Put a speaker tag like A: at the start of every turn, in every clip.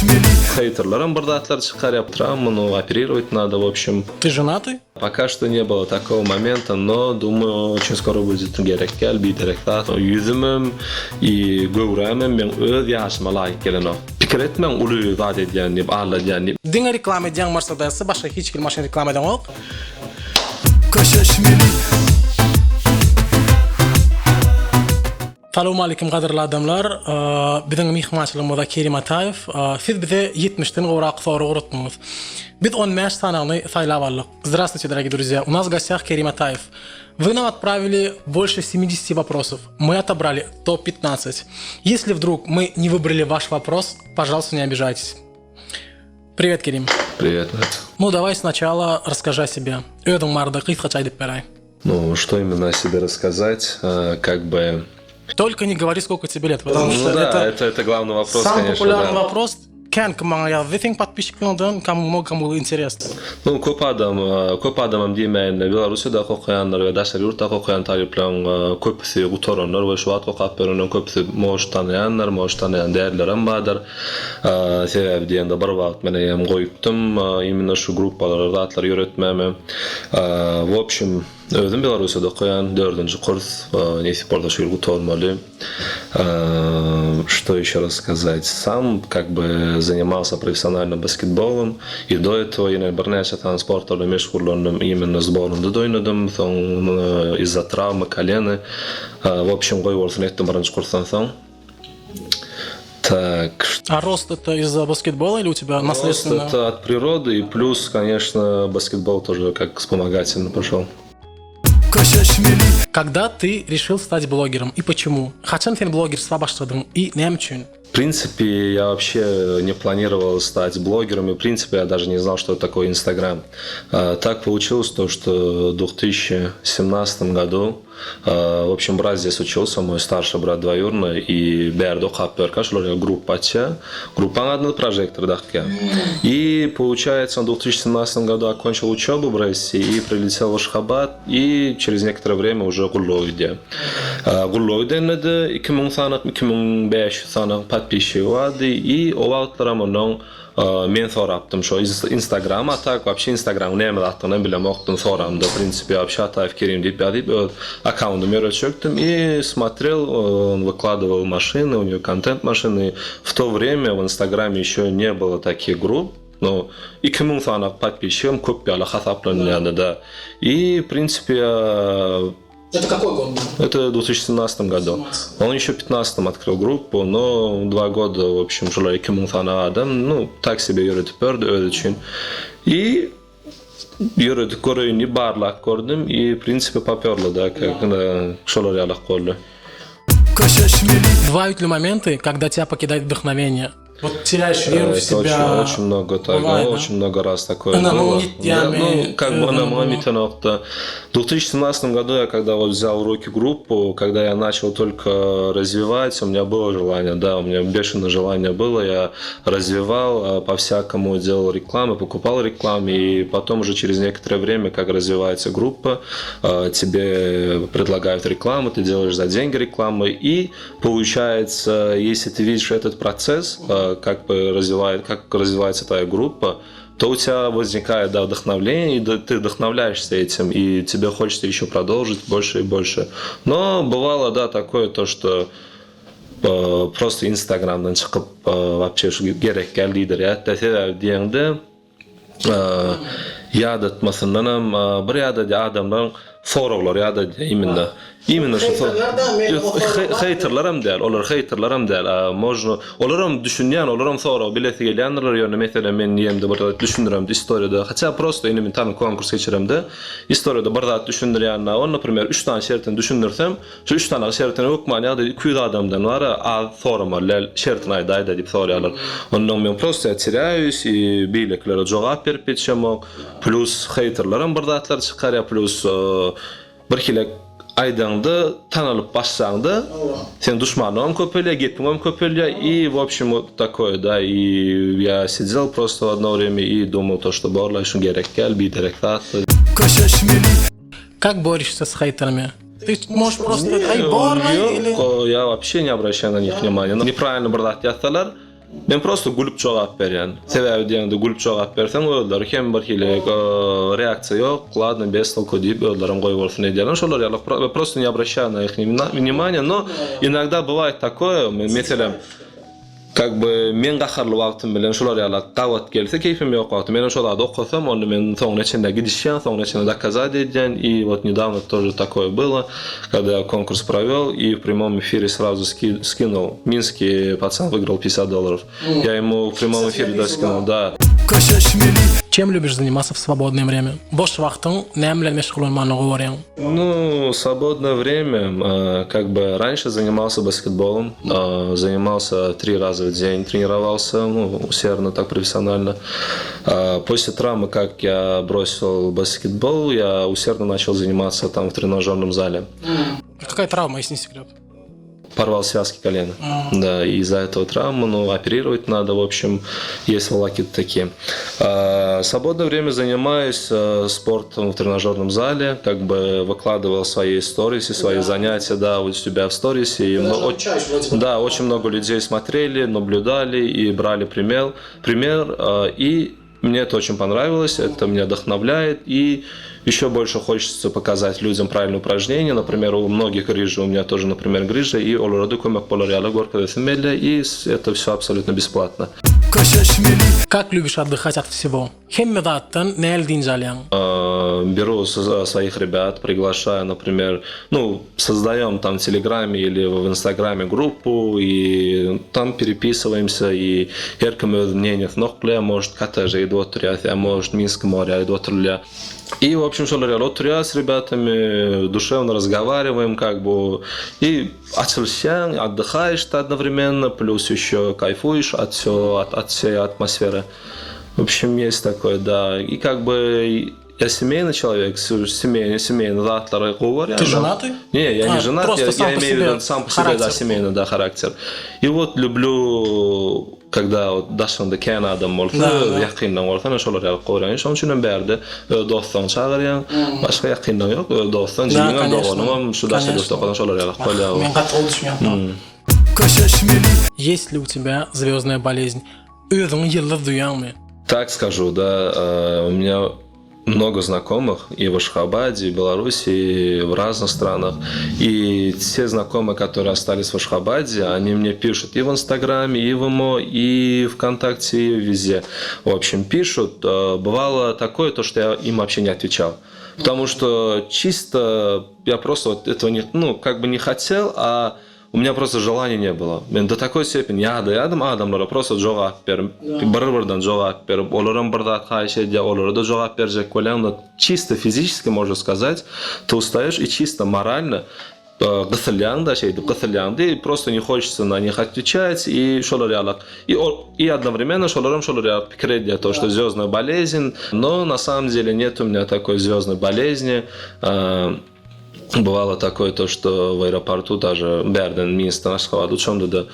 A: Köşeşmeli.
B: Heýterlerem bir zatlar çykarýar, travma, no operirowat nado, w obşem.
C: Ty ženatyý?
B: Poka şto ne bylo takogo momenta, no думаю oçin skoro budet gerek däl biderek zat. Ýüzümem i göwrämem meň öz ýaşyma laýyk gelenok. Pikir etmäň uly zat edýän diýip alladýan diýip.
C: Diňe reklama edýäň Mercedesi başga hiç hili maşyn reklama edeňok.
A: Köşeşmeli.
C: Salowmalikim gadyrly adamlar. Biziň myhmançylygymyzda Kerim Ataýew. Siz bize 70-den gowrak sorag ugratdyňyz. Biz 15 sanyny saýlap aldyk. Здравствуйте, дорогие друзья. У нас в гостях Керим Атаев. Вы нам отправили больше 70 вопросов. Мы отобрали топ-15. Если вдруг мы не выбрали ваш вопрос, пожалуйста, не обижайтесь. Привет, Керим.
B: Привет, Мät.
C: Ну, давай сначала расскажи о себе. Özüň barada gysgaça aýdyp beräý.
B: Ну, что именно о себе рассказать, как бы...
C: Только не говори, сколько тебе лет, потому
B: Ну
C: что
B: да,
C: это
B: это, это главный вопрос,
C: самый
B: конечно,
C: популярный
B: да.
C: вопрос. Kän kim maňa ýazdy seň podpisçikleriňden, кому много кому было интересно.
B: Ну, köp adam, köp adamam diýmäýin, Belarussiýada okaýanlar we daşary ýurtda okaýan talyplaryň köpüsi gutaranlar we şu wagt okap ýörenleriň köpüsi может tanaýandyr, может tanaýan dällerem bardyr. Sebäbi diýende bir wagt men eýýäm goýupdym imенно şu gruppalara zatlary ýöretmämi. W obşim, özüm Belarussiýada okaýan, dördünji kurs, nesip bolsa şu ýyl gutarmaly. Что еще рассказать? Сам как бы занимался профессионально баскетболом и до этого ýene birnäçe sany sport bilen meşgullandym, именно sborunda-da oýnadym, soň из-за травмы kolena, w obşim goýbolsun etdim birinji kursdan soň. Так.
C: А рост это из-за баскетбола или у тебя
B: Рост
C: наследственно?
B: это от природы и плюс, конечно, баскетбол тоже как вспомогательный пошел.
A: Köşeşmeli.
C: Когда ты решил стать блогером и почему? Haçan sen blogerçilige başladyň и näme üçin?
B: В принципе, я вообще не планировал стать блогером, и в принципе я даже не знал, что такое Инстаграм. Так получилось то, что в 2017 году, в общем, брат здесь учился, мой старший брат двоюродный, и bärde okap ýörkä şolar gruppa açýar. Gruppaň adyny Прожектор dakýar. И получается, он в 2017 году окончил учебу в России и прилетел в Ашхабад, и через некоторое время уже gulluga gidýär. Gulluga gidende-de 2000 sany, 2500 sany podpisçigi bardy i o wagtlaram onuň men sorapdym şo Instagram a tak wapşe Instagramyň näme zatdygynam bilemokdym soramda w prinsipe wapşe Ataýew Kerim diýip ýazyp öz akkaundymy ýöretjekdim i smotrel on wykladywał maşyny u nego kontent maşyny w to wremýa w instagrame ýeşe ne bylo takih grup no 2000 sany podpisçigim köp ýaly hasaplanýardy-da i w prinsipe
C: Это какой год был?
B: Это в 2017 году. Он еще в 15 открыл группу, но два года, в общем, şolar 2000 sany adam, ну, tak себе ýöredip berdi özi üçin. И ýöredip göreýin diýip barlap gördüm и в принципе popörly da, как şolar ýalak boldy.
A: Köşeşmeli.
C: Бывают ли моменты, когда тебя покидает вдохновение? Вот теряешь веру в
B: Это
C: себя.
B: очень, очень много так,
C: Бывает, да?
B: очень много раз такое
C: Ynamyň
B: было.
C: ýitýärmi?
B: Да, ну, как бы ynamyň
C: Ynamyň.
B: ýitenokda. В 2017 году я когда вот взял в руки группу, когда я начал только развивать, у меня было желание, да, у меня бешеное желание было, я развивал, по-всякому делал рекламу, покупал рекламу, и потом уже через некоторое время, как развивается группа, тебе предлагают рекламу, ты делаешь за деньги рекламу, и получается, если ты видишь этот процесс, как бы развивает, как развивается твоя группа, то у тебя возникает да, вдохновление, и ты вдохновляешься этим, и тебе хочется еще продолжить больше и больше. Но бывало, да, такое то, что э, просто Instagramdan çykyp э, вообще şu gerek däl diýdirýär. Sebäbi diýeňde э, ýadatmasyndanam bir ýada adamlaryň soraglary ýada именно именно şu Heýterler däl, olar heýterler däl. Можно olaram düşünýän, olaram sorag bilesi gelýändirler. Ýöne meselem men diýemde bir zat düşündiremde istoriýada, хотя просто elementarny konkurs geçiremde, istoriýada bir zat düşündirýän, on например 3 tane şertini düşündirsem, şu 3 tane şertini hökman ýa-da 200 adamdan bar, az soramaly däl, şertini aýdaýda diýip soraýarlar. Ondan men просто я теряюсь и beýlekilere jogap berip ýetişemok. Plus heýterlerim bir zatlar çykarýar, plus bir hile aýdaňda tanalyp başlaňda sen duşmanyň köpelýär, gepiň köpelýär и в общем вот такое, да, и я сидел просто в одно время и думал то, что borla şu gerek däl, biderek zat.
A: Köşeşmeli.
C: Как борешься с хейтерами? Ты можешь просто ай borla или
B: Ýok, я вообще не обращаю на них внимания. Неправильно bir zat ýazsalar, Men prosto gülüp jogap berýän. Sebäbi diýeňde gülüp jogap berseň özleri hem bir hili reaksiýa ýok, ladno bez tolku diýip özlerem goýbolsun edýärler. Şolar ýaly prosto ne obraşaýu na их wнимание, no inogda bywaýt takoýe, meselem Kak by men gaharly wagtym bilen şular ýala gabat gelse keýpim ýok wagty menem şo zady okasam onda men soňuna çenli gidişýän soňuna çenli dokazat edýän i wot nedawno тоже такое было когда я конкурс провел и в прямом эфире сразу скинул минский пацан выиграл 50 долларов я ему в прямом эфире да скинул да.
C: Чем любишь заниматься в свободное время? Boş wagtyň näme bilen meşgullanmany gowy görýäň?
B: Ну, свободное время, как бы раньше занимался баскетболом, занимался три раза в день, тренировался, ну, усердно, так профессионально. После травмы, как я бросил баскетбол, я усердно начал заниматься там в тренажерном зале.
C: Какая травма, если не секрет?
B: Порвал связки колена. А. Да, и из-за этого травмы, ну, оперировать надо, в общем, есть волоки такие. А, свободное время занимаюсь э, спортом в тренажерном зале, как бы выкладывал свои сторисы, свои да. занятия, да, вот у себя в сторисе. И очень, да, очень много людей смотрели, наблюдали и брали пример, пример э, и мне это очень понравилось, это меня вдохновляет, и еще больше хочется показать людям правильное упражнение. Например, у многих грыжи, у меня тоже, например, грыжа, и olara-da kömek bolar ýaly görkezesim gelýär, и это все абсолютно бесплатно.
C: Как любишь отдыхать от всего? Hemme zatdan nähili dynç alýaň?
B: Беру своих ребят, приглашаю, например, ну, создаем там в Телеграме или в Инстаграме группу, и там переписываемся, и her kim öz мнениесini oklaýar, может, kottejde gidip oturýas, ýa может, Minsk morýa gidip oturylýar. И, в общем, şolar ýaly oturýas с ребятами, душевно разговариваем, как бы, и açylyşýaň, отдыхаешь ты одновременно, плюс еще кайфуешь от всего, от, от всей атмосферы. В общем, есть такое, да. И как бы я семейный человек, семейный, семейный zatlary gowy görýän.
C: Ты женатый?
B: Не, я не женат, я, я имею в виду сам по себе, да, семейный, да, характер. И вот люблю, когда вот daşyňda kän adam bolsa, ýakynlaň bolsa, men şolar ýaly gowy görýän. Şonuň üçin hem bärde öz dostlaryňy çagyrýaň, başga ýakynlaň ýok, öz dostuň, jigiňem, doganyňam şu daşary ýurtda okadan şolar ýaly bolýar.
C: Men gaty gowy düşünýän. Есть ли у тебя звездная болезнь? Özüňi ýyldyz duýýaňmy?
B: Так скажу, да, у меня много знакомых и в Ашхабаде, и в Беларуси, и в разных странах. И те знакомые, которые остались в Ашхабаде, они мне пишут и в Инстаграме, и в ИМО, и ВКонтакте, и везде. В общем, пишут. Бывало такое, то, что я им вообще не отвечал. Потому что чисто я просто вот этого не, ну, как бы не хотел, а у меня просто желания не было. Men до такой степени ýadaýadym adamlara просто jogap berip, bir-birden jogap berip, olaram bir zat haýyş edýär, olara-da jogap berjek bolýaň, но чисто физически, можно сказать, ты устаешь и чисто морально gysylýaň-da şeýdip gysylýaň-da и просто не хочется на них отвечать и şolar ýalak. И, и одновременно şolaram şolar ýalak pikir edýär, то, что звездная болезнь, но на самом деле нет у меня такой звездной болезни. Бывало такое то, что в аэропорту даже bärden Minskden Aşgabada uçamda-da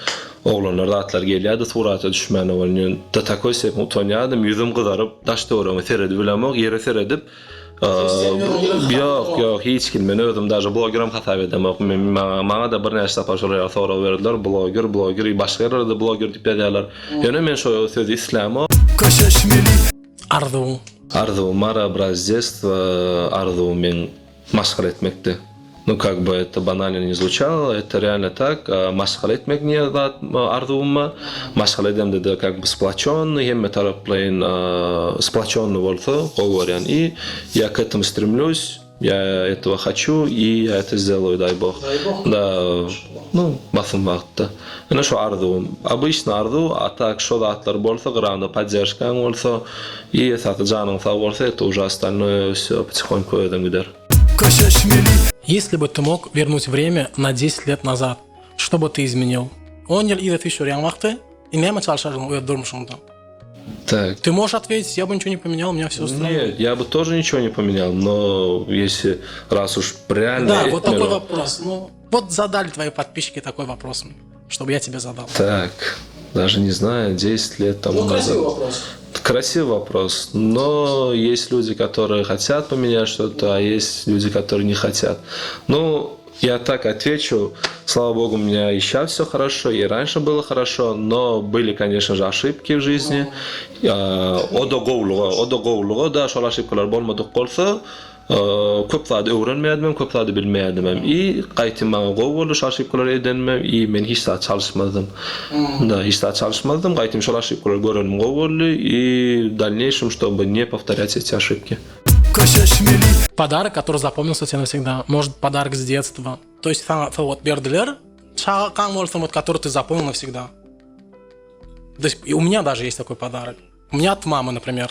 B: oglanlar zatlar gelýärdi surata düşmäne bolýan. Do takoý stepeni utanýardym, ýüzüm gyzaryp, daş-töweregime seredip bilemok, ýere seredip Ýok, ýok, hiç kim. Men özüm daže blogeram hasap edemok. Men maňa maňa-da birnäçe sapar şolar ýaly sorag berdiler, bloger, bloger i başga ýerlerde bloger diýip ýazýarlar. Ýöne men şo sözi islämok.
C: Arzuwyň?
B: Arzuwym bar, biraz s detstva arzuwym meň Maşgala etmekdi. Nu kak by это banalno ne zvuçalo, это realno tak, maşgala etmek niýet zat arzuwym bar. Maşgala edemde-de kak by splaçonnyý, hemme taraplaýyn splaçonnyý bolsa gowy görýän. I ýa k этому stremlýus, ýa этого haçu i ýa это sdeloýu daý boh. Da, nu basym wagtda. Ine şo arzuwym. Obyçny arzuw, a tak şo zatlar bolsa gyraňda podderşkaň bolsa i esasy janyň sag bolsa это уже остальное всё потихоньку özem gider.
C: Если бы ты мог вернуть время на 10 лет назад, что бы ты изменил? On ýyl yza süýşürýäň wagty, näme çalşardyň öz durmuşyňda?
B: Так.
C: Ты можешь ответить, я бы ничего не поменял, меня все устраивает.
B: Нет, я бы тоже ничего не поменял, но если раз уж реально...
C: Да, вот такой вопрос. Ну, вот задали твои подписчики такой вопрос, чтобы я тебе задал.
B: Так, даже не знаю, 10 лет тому
C: ну,
B: назад.
C: красивый вопрос.
B: Красивый вопрос, но есть люди, которые хотят поменять что-то, а есть люди, которые не хотят. Ну, Я так отвечу, слава богу, у меня и сейчас все хорошо, и раньше было хорошо, но были, конечно же, ошибки в жизни. O-da gowulyga, o-da gowulyga da şol oşibkalar bolmadyk bolsa, köp zady öwrenmeýärdim hem, köp zady bilmeýärdim hem. I gaýtym maňa gowy boldy şol oşibkalary edenime, i men hiç zat çalyşmazdym. Da, hiç zat çalyşmazdym, gaýtym şol oşibkalary görenim gowy boldy i в дальнейшем, чтобы не повторять эти ошибки.
C: Подарок, который запомнился тебе навсегда. Может, подарок с детства. То есть saňa sowgat berdiler, çagakaň bolsa, вот, который ты запомнил навсегда. То есть и у меня даже есть такой подарок. У меня от мамы, например.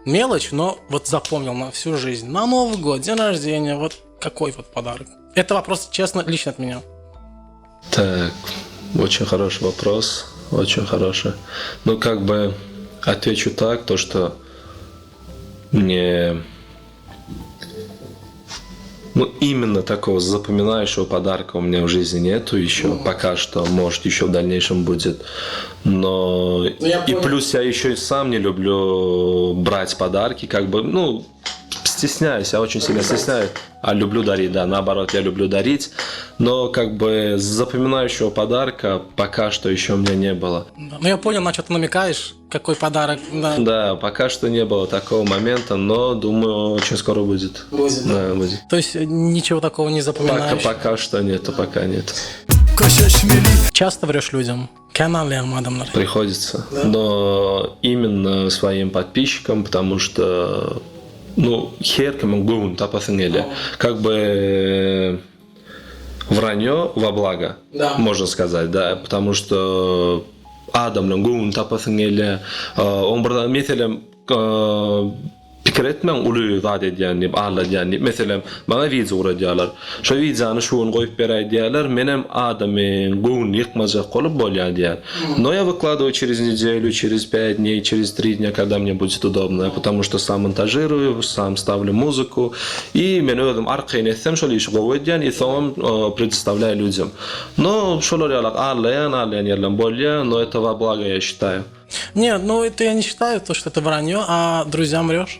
C: Мелочь, но вот запомнил на всю жизнь. На Новый год, день рождения, вот какой вот подарок? Это вопрос, честно, лично от меня.
B: Так, очень хороший вопрос, очень хороший. Ну, как бы отвечу так, то что мне ну, именно такого запоминающего подарка у меня в жизни нету еще, пока что, может, еще в дальнейшем будет. Но
C: Ну, я
B: и
C: понял.
B: плюс я еще и сам не люблю брать подарки, как бы, ну, стесняюсь, я очень сильно стесняюсь. А люблю дарить, да, наоборот, я люблю дарить. Но как бы запоминающего подарка пока что еще у меня не было.
C: Да. Ну, я понял, на что ты намекаешь, какой подарок. Да.
B: Да, пока что не было такого момента, но думаю, очень скоро будет.
C: Будет,
B: Да, будет.
C: То есть э, ничего такого не
B: Пока,
C: запоминаешь.
B: пока что нету, пока нет.
C: Часто врешь людям? Kän aldaýaň adamlary.
B: Приходится. Но именно своим подписчикам, потому что ну, her kimiň göwnüni tapasyň gelýär. Как бы э, вранье во благо,
C: Да.
B: можно сказать, да, потому что adamlaryň göwnüni tapasyň gelýär. Oň bir meselem pikir etmäň uly zat edýän diýip, alladýan diýip. Meselem, maňa wideo ugradýarlar. Şo wideony şu gün goýup beräý diýýärler. Menem adamyň göwnüni ýykmajak bolup bolýar diýýär. Но я выкладываю через неделю, через 5 дней, через 3 дня, когда мне будет удобно, потому что сам монтажирую, сам ставлю музыку и men özüm arkaýyn etsem şol işi gowy edýän, и soňam предоставляю людям. Но şolar ýalak aldaýan, aldaýan ýerlem bolýar, но это во благо, я считаю.
C: Нет, ну это я не считаю, то, что это вранье, а друзьям врешь?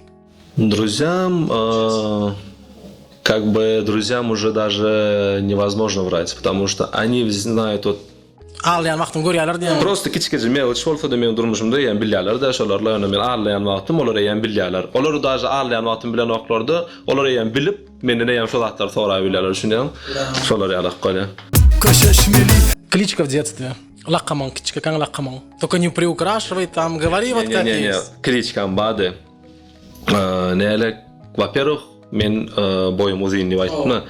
B: Друзьям, э, как бы друзьям уже даже невозможно врать, потому что они знают вот
C: Aldaýan wagtyň görýärler diýýän.
B: Просто kiçikici mелочь bolsa-da meniň durmuşymda eýýäm bilýärler-de şolarla ýöne men aldaýan wagtym olar eýýäm bilýärler. Olar daže aldaýan wagtym bilenoklarda, olar eýýäm bilip, menden eýýäm şo zatlary sorap bilýärler, düşünýäňmi? Şolar ýalak bolýar.
C: Кличка в детстве. Lakamyň, kiçijikkäň lakamyň. Только не приукрашивай там, говори вот как
B: Не-не-не,
C: есть.
B: kliçkam bardy. Näle, во-первых, men boýum uzyn diýip aýtdym.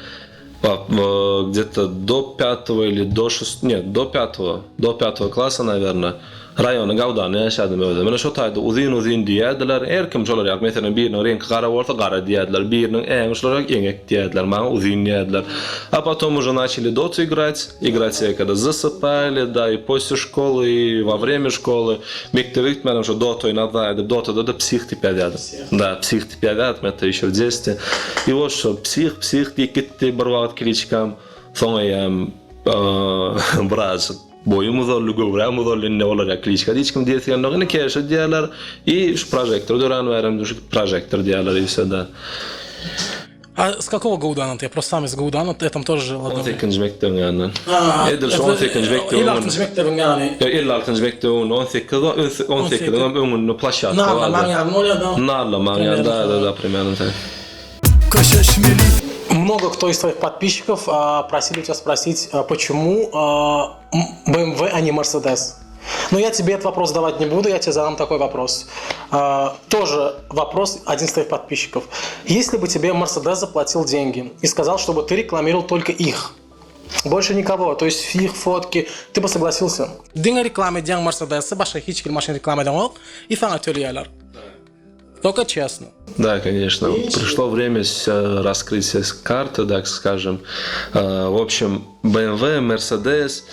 B: Где-то до пятого или до шестого, нет, до пятого, до пятого класса, наверное, raýonyň gawdanda ýaşadym özüm. Mine şo taýda uzyn-uzyn diýerdiler. Her kim şolar ýaly, meselem, biriniň reňki gara bolsa gara diýerdiler, biriniň äňi şolar ýaly eňek diýerdiler, maňa uzyn diýerdiler. А потом уже начали доту играть, играть я когда засыпали, да, и после школы, и во время школы. Mekdebe gitmänem şo dota oýnap zaýadyp, dotada-da psih diýip ýazýardym. Да, psih diýip ýazýardym, это еще в детстве. И вот şo psih, psih diýip gitdi bir wagt kliçkam. Soň eýýäm birazjyk boýum uzaldy, göwräm uzaldy, indi olar ýa kliçka hiç kim diýesi gelenok, indi keşe diýýärler. И şu prožektor dörän bärem şu prožektor diýýärler и все, да.
C: А с какого Гаудана ты? Я просто сам из Гаудана, я там тоже жил. одно время.
B: 18-nji mekdebiň ýanyndan. Edil şu 18-nji mekdebiň
C: 56-njy mekdebiň ýany.
B: Ýa 56-njy mekdebiň öňünde 18 18-iň öňünde ploşadka
C: Narlamaň
B: bardy.
C: ýany bolýar da.
B: Narlamaň ýany, да, да, да, примерно так.
C: Много кто из твоих подписчиков а, просили тебя спросить, а, почему а, BMW, а не Mercedes. Но я тебе этот вопрос задавать не буду, я тебе задам такой вопрос. А, тоже вопрос один из твоих подписчиков. Если бы тебе Mercedes заплатил деньги и сказал, чтобы ты рекламировал только их, больше никого, то есть их фотки, ты бы согласился? Diňe reklama edýäň Mercedes-i, başga hiç bir maşyn reklama edeňok, и saňa töleýärler. Только честно.
B: Да, конечно. Пришло время раскрыть все карты, так скажем. Э, в общем, BMW, Mercedes.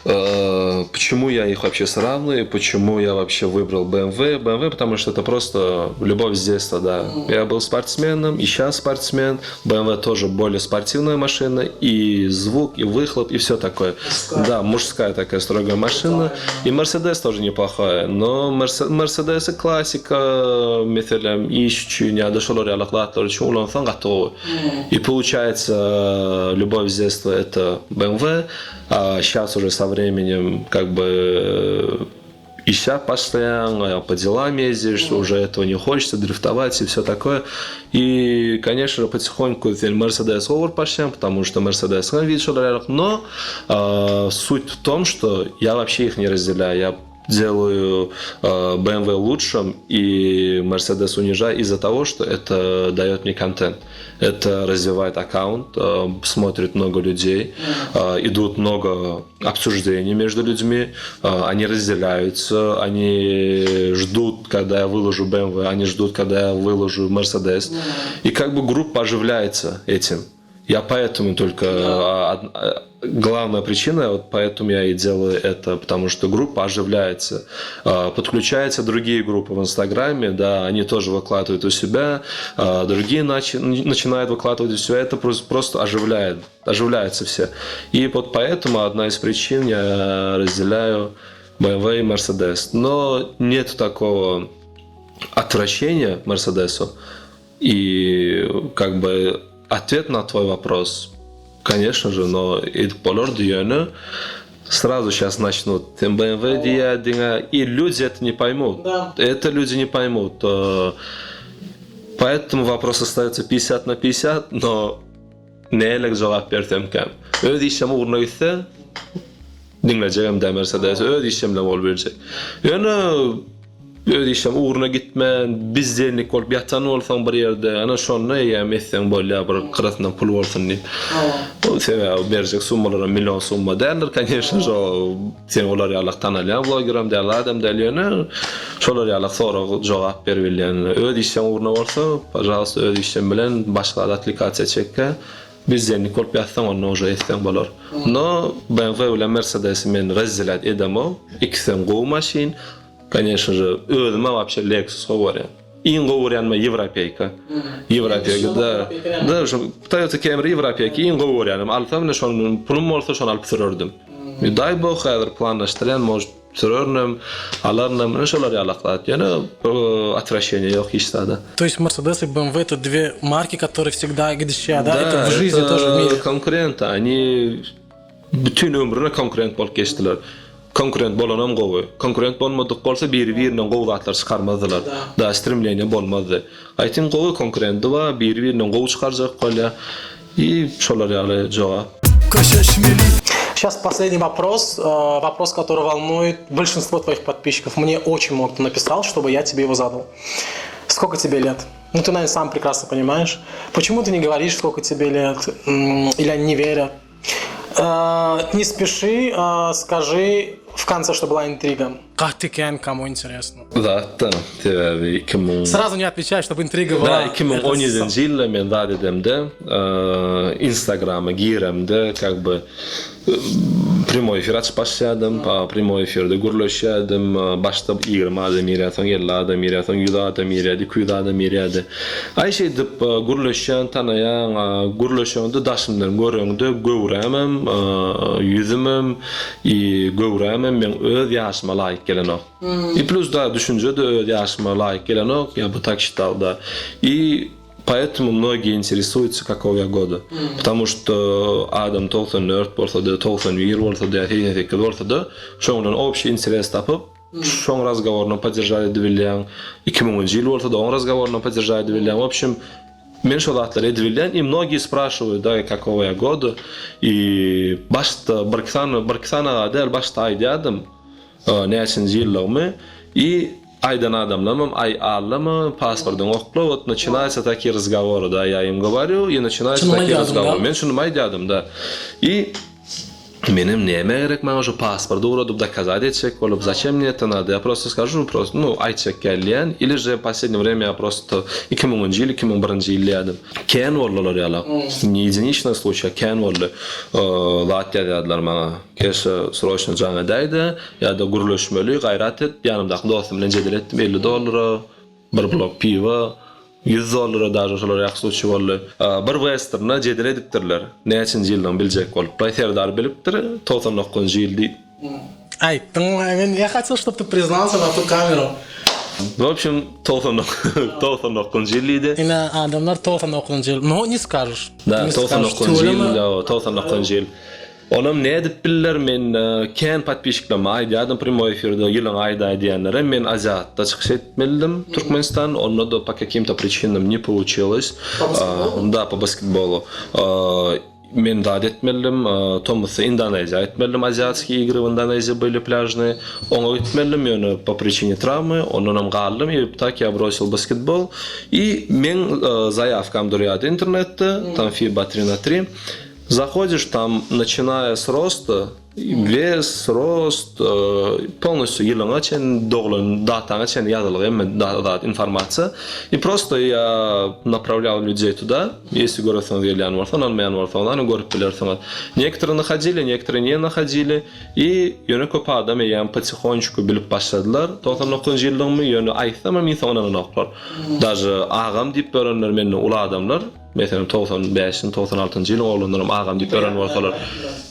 B: Э, Почему я их вообще сравниваю, почему я вообще выбрал BMW? BMW, потому что это просто любовь с детства, да. Я был спортсменом, и сейчас спортсмен. BMW тоже более спортивная машина, и звук, и выхлоп, и все такое. Да, мужская такая строгая машина. И Mercedes тоже неплохая, но Mercedes классика, meselem, iş üçin ýa-da şolar ýaly zatlar üçin ulansaň gaty gowy. И получается, любовь с детства это BMW, а сейчас уже со временем как бы ища постоянно, по делам ездишь, уже этого не хочется, дрифтовать и все такое. И, конечно же, потихоньку Mercedes over пошли, потому что Mercedes видишь, но э, суть в том, что я вообще их не разделяю. Я делаю э, BMW лучшим и Mercedes унижаю из-за того, что это дает мне контент. Это развивает аккаунт, э, смотрит много людей, э, идут много обсуждений между людьми, они разделяются, они ждут, когда я выложу BMW, они ждут, когда я выложу Mercedes. И как бы группа оживляется этим. Я поэтому только а, главная причина, вот поэтому я и делаю это, потому что группа оживляется, а, подключаются другие группы в Инстаграме, да, они тоже выкладывают у себя, а, другие начи- начинают выкладывать у себя, это просто, просто оживляет, оживляются все. И вот поэтому одна из причин я разделяю BMW и Mercedes. Но нет такого отвращения Мерседесу. И как бы ответ на твой вопрос, конечно же, но edip bolar diýeni сразу сейчас начнут BMW diýýä, и люди это не поймут.
C: Да.
B: Это люди не поймут. Э, Поэтому вопрос остается 50 на 50, но nähili jogap bersemkäm. Öz işim ugruna gitse diňlejegem de Mercedes öz işim bilen bolup berjek. Ýöne öz işim ugruna gitmän, бездельник bolup ýatan bolsaň bir ýerde, ana şonda eýem etseň bolýar bir gyrasyndan pul bolsun diýip. O sebäbi berjek summalara million summa däldir, конечно же, sen olar ýalak tanalýan blogeram däl, adam däl ýöne şolar ýalak sorag jogap berip bilýän. Öz işiň ugruna bolsa, пожалуйста, öz işim bilen başga applikasiýa çekkä, бездельник bolup ýatsaň onda уже etseň bolar. Но BMW bilen Mercedes men разделять edemok. Ikisem gowy maşyn. Конечно же, özüme вообще Lexus gowy görýän. Iň gowy görýänim Европейка. Европейка, да. Да, şu Toyota Camry Европейка iň gowy görýänim. Alsam ne şonuň pulum bolsa şony alyp sürerdim. Дай бог häzir planlaşdyrýan, может sürernem, alarnam, ne şolar ýalak zat. Ýöne отвращение ýok hiç zada.
C: То есть Mercedes и BMW это две марки, которые всегда gidişýär, да? Это в жизни тоже в мире.
B: konkurent, они bütün ömrüne konkurent bolup geçdiler. Konkurent bolanam gowy. Konkurent bolmadyk bolsa biri-birinden gowy zatlar çykarmazdylar. Da стремление bolmazdy. Aýtyn gowy konkurenti bar, biri-birinden gowy çykarjak bolýar. И şolar ýaly jogap.
A: Kaşeşmeli
C: Сейчас последний вопрос, э, вопрос, который волнует большинство твоих подписчиков. Мне очень много кто написал, чтобы я тебе его задал. Сколько тебе лет? Ну, ты, наверное, сам прекрасно понимаешь. Почему ты не говоришь, сколько тебе лет? М, Или они не верят? Э, Не спеши, э, скажи в конце, чтобы была интрига. Gaty kän, кому интересно.
B: Zatda sebäbi 2000
C: Сразу не отвечай, чтобы интрига была.
B: Da 2017 ýylda men zat edemde, Instagrama giremde, как бы прямой эфир açyp başladym, прямой efirde gürleşýärdim, başda 20 adam girýär, soň 50 adam girýär, soň 100 adam girýär, 200 adam girýärdi. Aý şeýdip gürleşýän, tanaýan, gürleşende daşymdan göreňde göwrämem, ýüzümem, i göwrämem men öz ýaşyma laýyk gelenok. И плюс да, düşünje de öz ýaşyma laýyk gelenok, я бы так считал, да. И поэтому многие интересуются, какого я года. Потому что adam 94 bolsa-da, 91 bolsa-da, 88 bolsa-da, şoňdan общий интерес tapyp, şoň разговорunu поддержать edip 2000 ýyl bolsa-da, oň разговорunu поддержать edip В общем, men şo zatlary edip bilýän, и многие спрашивают, да, какого я года. И başda bir sany, bir sany däl, başda aýdýardym, näçinji ýyllygymy и aýdan adamlarym aý allama pasportyň okla вот начинаются такие разговоры, да, я им говорю, и начинаются
C: Şuny
B: такие
C: aýdýardyň,
B: разговоры.
C: да?
B: Men şuny aýdýardym, да. И. Menem nämä gerek maňa şu pasport ugradyp dokazat etjek bolup zaçem mne eto nado ýa prosto skažu prosto nu aýtjak gelýän ili že poslednje vremýa ýa prosto 2000-njy ýyl 2001-nji ýyl diýýädim kän boldy olar ýalak ne jediniçnyý sluçaý kän boldy zat ýazýadylar maňa keşa sroçno jaň edäýdä ýa-da gürleşmeli gaýrat et ýanymdaky dostum bilen jedel etdim 50 dollara Bir blok piwo ýüz dollara daže şolar ýaky sluçiý boldy. Bir westernde jedel edipdirler. Näçinji ýyldygyny biljek boluplar. Serdar bilipdir, 99-njy ýyl diýip.
C: Aýtdyň men ýa хотел чтоб ты признался na tu kameru.
B: W obşem 99-njy ýyl diýdi.
C: Ine adamlar 99-njy ýyl. No ne skažeš.
B: Da 99-njy ýyl, 99-njy ýyl. Onam nädip bildiler men kän podpisçiklerime aýdýardym primoý efirde ýylyň aýdaý diýenlere men aziatda çykyş etmelidim Türkmenistan onda-da po kakim-to pričinam ne poluçilось da po basketbolu men zat etmelidim tomusda Indoneziýa gitmelidim aziatskiý igry w Indoneziýa byli plýažnyý oňa gitmelidim ýöne po pričine trawmy ondanam galdym i tak ýa brosil basketbol i meň zaýawkam durýardy internetde tam fiba tri na tri Zahodишь tam načinaýa s rosta, wes, rost, polnostýu ýylyňa çenli doglan dataňa çenli ýazylgy hemme zat informasiýa. I prosto ýa naprawlýal lýudzeý tuda, ýesli göresiňiz gelýän bolsa, ynanmaýan bolsaňyz ana görüp bilersiňiz. Nektory nahodili, nektory ne nahodili i ýöne köp adam eýýäm potihonçku bilip başladylar 99-njy ýyldygymy, ýöne aýtsamam iň soň ynananoklar. Daže agam diýip ýörenler menden uly adamlar. Meselem 95-nji, 96-njy ýylyň oglanlaram agam diýip ýören bolsalar,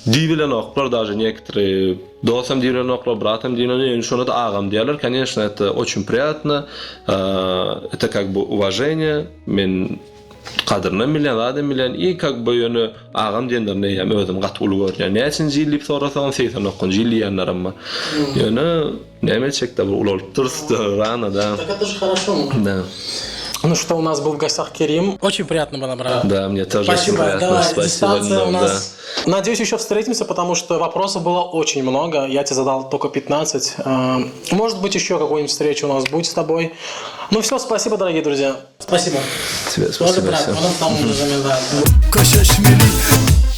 B: diýibilenoklar daže nekotryý dostam diýibilenoklar, bratam diýibilenoklar, ýöne şonda-da agam diýýärler. Koneçno это oçin priýatno, это kak by uwaženiýe, men gadyrynam bilýän, zadam bilýän i kak by ýöne agam diýenlerine eýýäm özüm gaty uly görünýän. Näçinji ýyl diýip sorasaňam 89-njy ýyl diýýänlerem bar. Ýöne Näme etjekde bu ulalyp durusda rano da.
C: Так это же хорошо.
B: Да.
C: Ну что, у нас был в гостях Керим. Очень приятно было, брат.
B: Да, мне тоже
C: Спасибо.
B: очень приятно.
C: Давай,
B: Спасибо.
C: дистанция у
B: Да.
C: нас. Надеюсь, еще встретимся, потому что вопросов было очень много. Я тебе задал только 15. А, Может быть, еще какую-нибудь встречу у нас будет с тобой. Ну все, спасибо, дорогие друзья. Спасибо.
B: Тебе
C: Тоже
B: спасибо.
C: брат,
B: всем.
C: потом там уже
A: Kaş eşmeli.